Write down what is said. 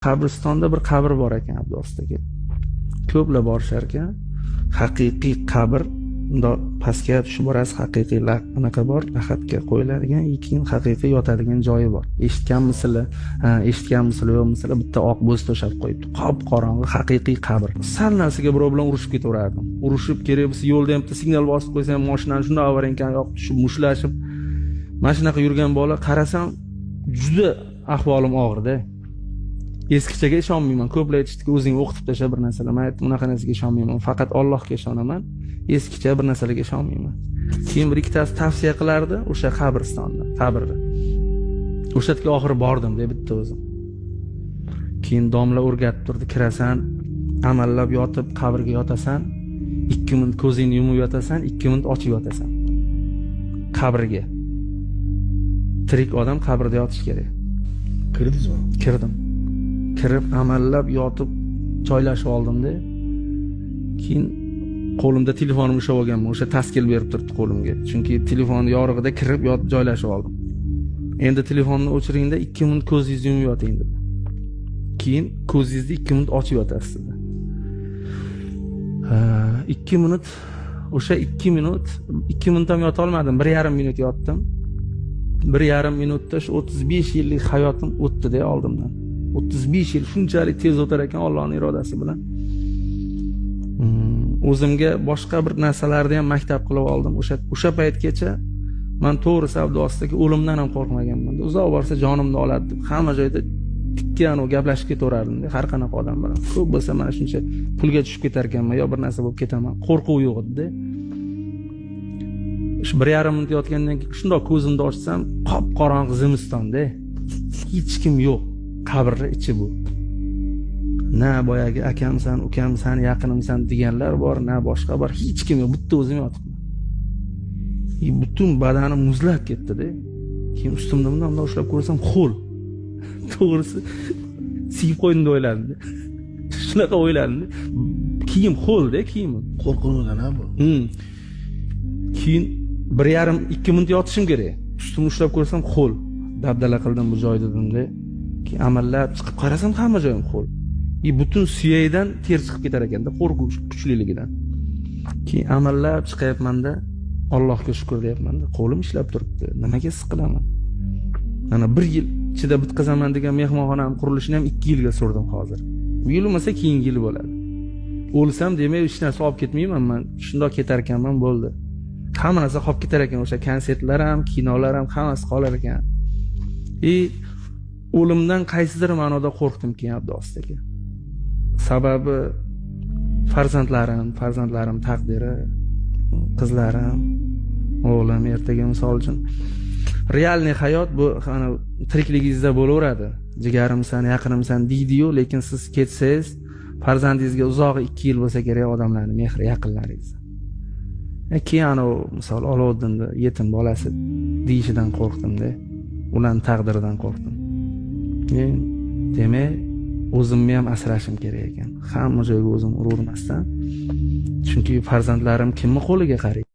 Qabristonda bir qabr bor ekan Abduosdagi. Ko'plar borishar ekan. Haqiqiy qabr, bundoq pastga tushib borasiz, haqiqiy anaqa bor, lahatga qo'yiladigan, keyin haqiqiy yotadigan joyi bor. Eshitganmisizlar? Ha, eshitganmisizlar, yo'qmisizlar? Bitta oq bo'z to'shab qo'yibdi. Qop-qorong'i haqiqiy qabr. Sal narsaga birov bilan urushib ketaverardim. Urushib kerak bo'lsa yo'lda ham bitta signal bosib qo'ysa ham mashinani shundoq avarinkani yoqib tushib mushlashib, mana shunaqa yurgan bola, qarasam juda ahvolim og'ir-da. Eskichaga ishonmayman. Ko'plar aytishdiki, o'zing o'qitib tasha bir narsalar. Men aytdim, unaqa narsaga ishonmayman. Faqat Allohga ishonaman. Eskicha bir narsalarga ishonmayman. Keyin bir ikkitasi tavsiya qilardi o'sha qabristonda, qabrda. O'sha yerga oxiri bordim deb bitta o'zim. Keyin domla o'rgatib turdi, kirasan, amallab yotib qabrga yotasan, 2 minut ko'zingni yumib yotasan, 2 minut ochib yotasan. Qabrga. Tirik odam qabrda yotish kerak. Kirdingizmi? Kirdim. Kirib amallab yotib joylashib oldimda. Keyin qo'limda telefonimni ushlab olganman, o'sha taskil berib turibdi qo'limga. Chunki telefon yorug'ida kirib yotib joylashib oldim. Endi telefonni o'chiringda 2 minut ko'zingizni yumib yoting dedi. Keyin ko'zingizni 2 minut ochib yotasiz dedi. 2 minut, o'sha 2 minut, 2 minut ham yota olmadim, 1,5 minut yotdim. 1,5 minutda shu 35 yillik hayotim o'tdi-da oldimdan. 35 yil shunchalik tez o'tar ekan Allohning irodasi bilan. O'zimga boshqa bir narsalarni ham maktab qilib oldim. O'sha paytgacha men to'g'risi Abduosdagi o'limdan ham qo'rqmaganman. Uzoq borsa jonimni oladi deb hamma joyda tikkan gaplashib ketaverardim har qanaqa odam bilan. Ko'p bo'lsa mana shuncha pulga tushib ketar ekanman yo bir narsa bo'lib ketaman. Qo'rquv yo'q edi. Shu 1,5 minut yotgandan keyin shundoq ko'zimni ochsam, qop-qorong'i zimistonda. Hech kim yo'q. Qabrni ichi bu. Na boyagi akamsan, ukamsan, yaqinimsan deganlar bor, na boshqa bor, hech kim yo'q, bitta o'zim yotibman. Butun badanim muzlab ketdi-da. Keyin ustimda bundan ushlab ko'rsam ho'l. To'g'risi siyib qo'ydim deb o'yladim. Shunaqa o'yladim. Kiyim ho'l-da, kiyimim. Qo'rqinuvdan ha bu. Keyin 1,5-2 minut yotishim kerak. Ustimni ushlab ko'rsam ho'l. Dabdala qildim bu joy dedim-da. Keyin amallab chiqib qarasam hamma joyim ho'l. Butun suyakdan ter chiqib ketar ekanda, qo'rquv kuchliligidan. Keyin amallab chiqyapmanda, Allohga shukr deyapmanda, qo'lim ishlab turibdi. Nimaga siqilaman? Mana 1 yil ichida bitqazaman degan mehmonxonam qurilishini ham 2 yilga surdim hozir. Bu yil bo'lmasa keyingi yil bo'ladi. O'lsam demak hech narsa olib ketmayman men. Shundoq ketar ekanman, bo'ldi. Hamma narsa qolib ketar ekan, o'sha konsertlar ham, kinolar ham hammasi qolar ekan. O'limdan qaysidir ma'noda qo'rqdim keyin Abduosdagi. Sababi farzandlarim taqdiri, qizlarim, o'g'lim ertaga misol uchun realniy hayot bu ana tirikligingizda bo'laveradi. Jigarimsan, yaqinimsan deydi-yu, lekin siz ketsangiz farzandingizga uzog'i 2 yil bo'lsa kerak odamlarning mehri yaqinlaringiz. Keyin ana misol Olovuddinni yetim bolasi deyishidan qo'rqdim-da. Ularning taqdiridan qo'rqdim. Demak, o'zimni ham asrashim kerak ekan. Hamma joyga o'zim uravermasdan. Chunki farzandlarim kimni qo'liga qaraydi?